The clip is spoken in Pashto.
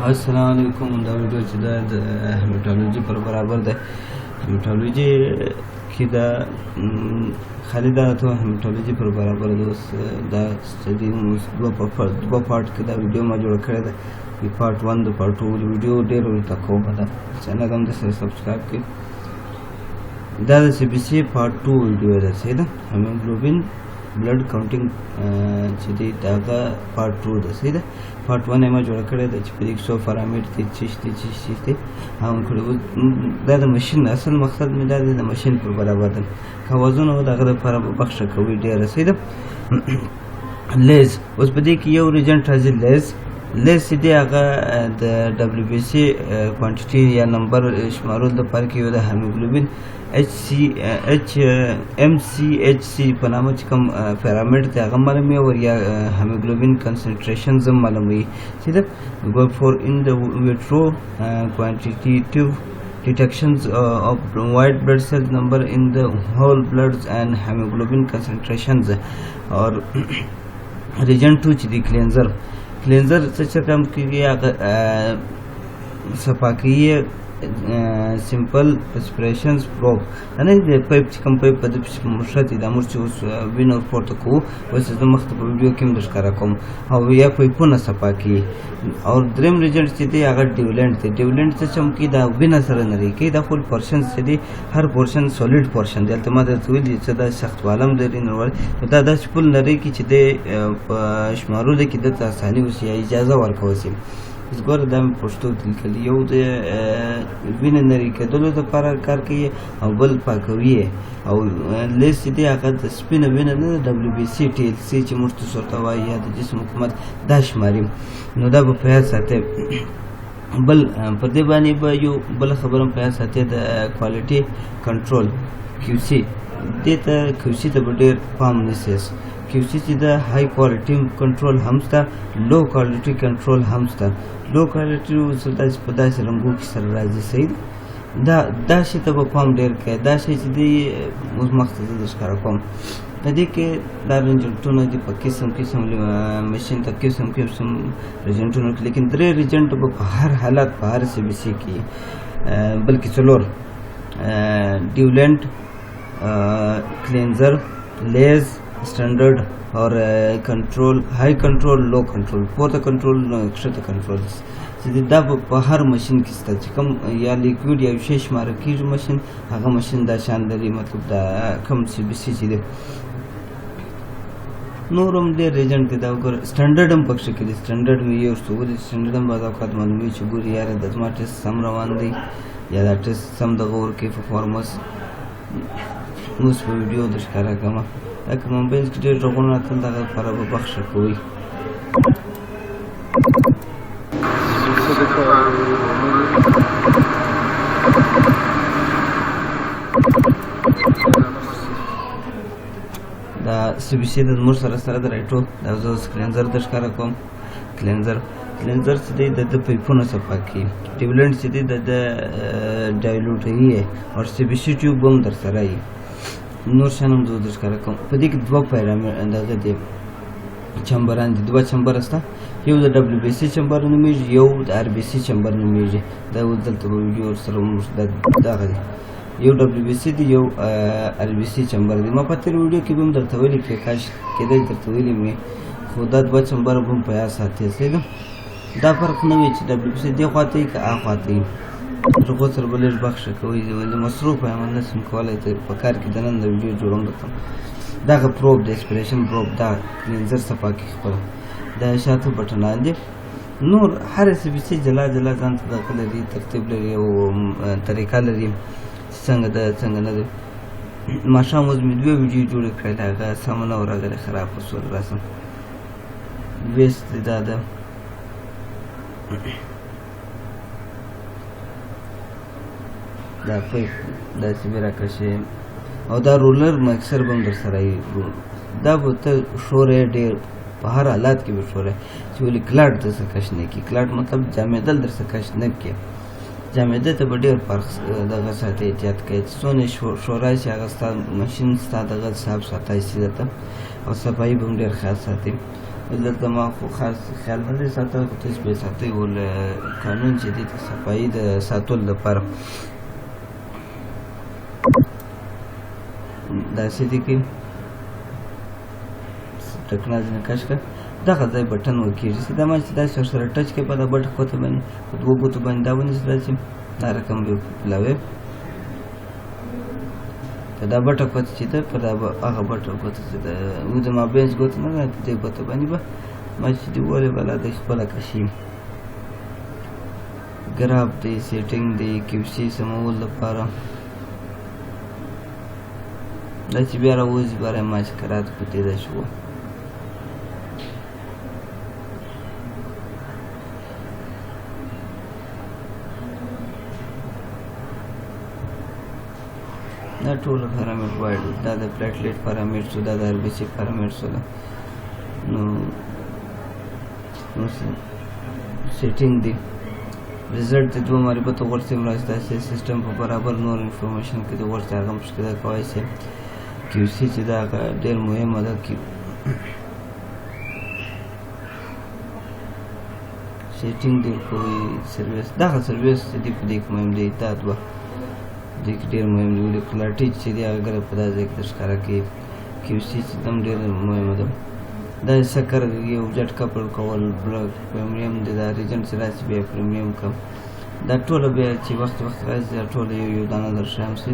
السلام علیکم. دا ویډیو چې دا د هیماټولوژي پر برابر ده. هیماټولوژي کې دا خالي دا ته هیماټولوژي پر برابر ده. اوس دا چې اوس دوه پارټ کې دا ویډیو ما جوړه کړې ده، پارټ 1 د پارټ 2 ویډیو ډېر ورته کوم. دا چینل هم د سره سبسکرایب کړئ. دا د سی بي سي پارټ 2 ویډیو ده، صحیح ده. هیموګلوبین بلډ کاونټینګ چې دی دغه پارټ 2 ده، صحیح ده. پارټ 1 یې ما جوړه کړې ده چې په دې کې څو پارامتر دي، څه شي دي، څه شي دي هم کړي. دا د ماشین اصل مقصد مې دا دی، د ماشین پر برابر ده. که اوازونه و د هغه دپاره به بخښه کوئ ډېره، صحیح ده. لیز اوس په دې کې یو ریجنټ راځي، لیز. لیز چې دی هغه د ډبلیو بي سي کوانټیټي یا نمبر شمارلو دپاره کې یو د هیموګلوبین ایچ سی ایچ ایم سی ایچ سی په نامه چې کوم پیرامید دی هغه معلوموي، او یا هیموګلوبین کنسنټریشنز هم معلوموي، صحیح ده. فور ان د ویټرو کوانټیټیو detections of white blood cells number in the whole bloods and hemoglobin concentrations. اور reagent 2 چې دی کلینزر. کلینزر څه چې کم کېږي هغه صفا کوي، سمپل اسپریشنز پروب نه د پایپ چې کوم پایپ په دې پسې مښتي دا موږ چې اوس وینه ورپورته کوو، اوس زه مخته په ویډیو کې هم در ښکاره کوم، او یا پایپونه صفا کوي. او دریم ریجنټ چې دی هغه ډیولنټ دی. ډیولنټ څه چم کوي؟ دا وینه سره نری کوي. دا خپل پورشن چې دی هر پورشن سولیډ پورشن دی. هلته ما درته ویلي چې دا سخت والم لري، نور دا داسې پل نری کوي چې دی په شمارلو کې ده ته اساني وشي یا اجازه ورکول شي. اوس ګوره دا مې پښتو کې لیکلي، یو د وینې نري کېدلو دپاره کار کوي او بل پاکوي یې. او لیس چې دی هغه د سپینه وینه نه ده، ډبلیو بي سي ټي ایل سي چې موږ ته ورته وایي یا د جسم حکومت دا شماري، نو دا به په یاد ساتئ. بل پر دې باندې به یو بله خبره هم په یاد ساتئ، د کوالټي کنټرول کیو سي. دې ته کیو سي ته به ډېر پام نیسئ. کیو سي چې ده های کوالټي کنټرول هم شته، لو کوالټي کنټرول هم شته. لو کوالټي اوس داسې په داسې رنګو کې سره راځي، صحیح ده. دا دا شی ته به پام ډېر کوئ. دا شی چې دی اوس مخته زه در ښکاره کوم. په دې کې دا ریجنټونه دي په قسم قسم ماشین ته قسم قسم ریجنټونه کې، لیکن درې ریجنټ به په هر حالت په هر سی بي سي کې، بلکې څلور: ډیولنټ، کلینزر، لیز، سټنډرډ اور کنټرول، های کنټرول، لو کنټرول، پورته کنټرول، کښته کنټرول. چې دا په هر ماشین کې شته چې کوم یا لیکویډ یا یو شی شماره کېږي ماشین، هغه ماشین دا شان لري، مطلب دا کوم سی بي سي چې دی. نور هم ډېر ریجنټ دی. دا وګوره سټنډرډ هم پکښې کې دی. سټنډرډ مې یو څه ولید، سټنډرډ هم بعض اوقات معلوموي چې ګوري یاره د زما ټیسټ سم روان دی یا دا ټیسټ سم دغه ورکوي پرفارمنس. اوس په ویډیو در ښکاره کړم. دا که موبایل کې ډېر غږونه راتلل دغه لپاره به بخښه کوئ. دا سی بي سي د موږ سره سره د رایټو دا زه اوس کلینزر در ښکاره کوم. کلینزر کلینزر چې دی د ده پایپونه صفا کوي. ډیولنټ چې دی د ده ډایلوټوي یې، او سی بي سي ټیوب هم در سره وي. نور شیان هم زه در ښکاره کوم. په دې کې دوه پیرامې دغه دي چمبران دي، دوه چمبره شته، یو د ډبلیو بي سي چمبر نومېږي، یو د ار بي سي چمبر نومېږي. دا اوس دلته به ویډیو ورسره دغه دی، یو ډبلیو بي سي دی، یو ار بي سي چمبر دی. ما په تېره ویډیو کې به هم درته ویلي کې کاش کېدای درته ویلي مې، خو دا دوه چمبره به هم په یاد ساتئ، صحیح ده. دا فرق نه وي چې ډبلیو بي سي دې خوا ته وي که هغه خوا ته وي. هغو سره به لږ بخښه کوئ، ولې مصروف یم، نه شم کولی په کار کې دننه د ویډیو جوړوم درته. دغه پروب د اسپریشن پروب دا کلینزر صفا کوي خپله. دا شاته بټنان دي. نور هر سی بي سي جلا جلا ځان ته دغه لري، ترتیب لري او طریقه لري چې څنګه ده څنګه نه ده. ماښام اوس مې دوې ویډیو جوړې کړې، هغه سمه نه وه راغلې، خرابه شوه. راسم ویست دی دا ده. دا پایپ داسې به راکشې، او دا رولر مکسر به هم در سره وي. دا به ته ښورې ډېر په هر حالت کې به ښورې چې ولې کلاټ در څه کش نه کړي. کلاټ مطلب جامېدل در څه کش نه کړي. جامده ته به ډېر فرق دغه ساتي، احتیاط کوي چې څونه شورای شي هغه ستا ماشین ستا دغه صاف ساتای شي درته، او صفایي به هم ډېر خیال ساتي. دلته ما خو خاص خیال نه دی ساتلی، خو تاسو به یې ساتئ. ول قانون چې دی د صفایي د ساتلو دپاره داسې دي کې ټکنا ځینې کش کړه، دغه ځای بټن ورکېږي چې دا ما چې داسې ورسره ټچ کړې، په دا بټ ګوته باندې په دوو ګوتو باندې دا ونیسي، داسې دا رقم به پلاوې په دا بټه ګوته چې ده، په دا هغه بټه ګوته چې ده و د مابینځ ګوته نه ده، په دې ګوته باندې به ما چې دې وولې بلا دی خپله کشي. ګراف دی، سیټینګ دی، کیو سي سمولو لپاره دا چې بیا راوځي برای ما چې کرات کوتې ده شو. دا ټول پارامیټر وایډ، دا د پلیټلیټ پارامیټر، دا د آر بي سي پارامیټر ده. نو سیټینګ دی، ریزلټ د دوه معرفت غوښتي مرسته داسې سیستم په برابر نور انفارمیشن کې د غوښتي هغه هم پکې کوای شي. کیو سي چې دا هغه ډېر مهمه ده، کیو سیټینګ دی ورکوي. سرویس دغه سرویس چې دی په دې کې مهم دی، دا دوه دې کې ډېر مهم دی. ولې کلاټي چې دی هغه ګره په دا ځای کې در ښکاره کوي. کیو سي چې هم ډېر مهمه ده. دا سکر یو جټکا پر کول بلک پریمیم دی، دا ریجنټ چې راشي بیا پریمیم کم، دا ټوله بیا چې وخت وخت راځي دا ټوله یو یو دانه در ښایم سي.